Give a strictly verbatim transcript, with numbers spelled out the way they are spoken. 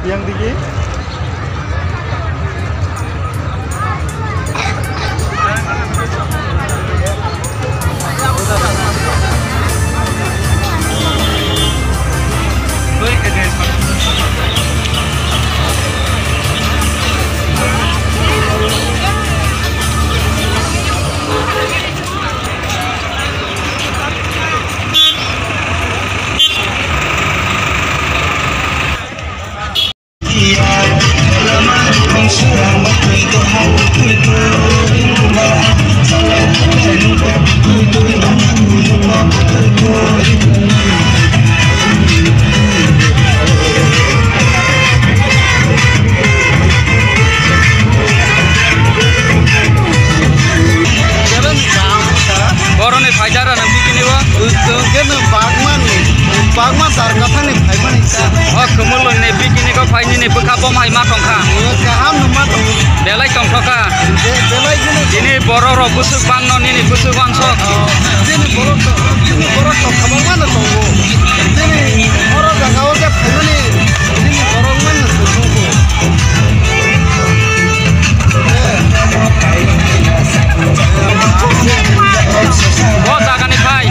Yang digi. Boroni phaijak rana bikini o. Chwng khe nwng bagmani, bagma jar kathangni phaimani ta. O Khumulwngni bikini o phainini bwkha bom hai ma tongkha. Kaham nungma tongo. Belai tongthokha. Be-, belai gini. Chini borok rok bwswk bangno nini bwswk wansok. Oh, chini borok to, chini borok to kwbangma no tongo. Chini oro jaga o je phaimani, chini borok mano tongo. O jagani phai.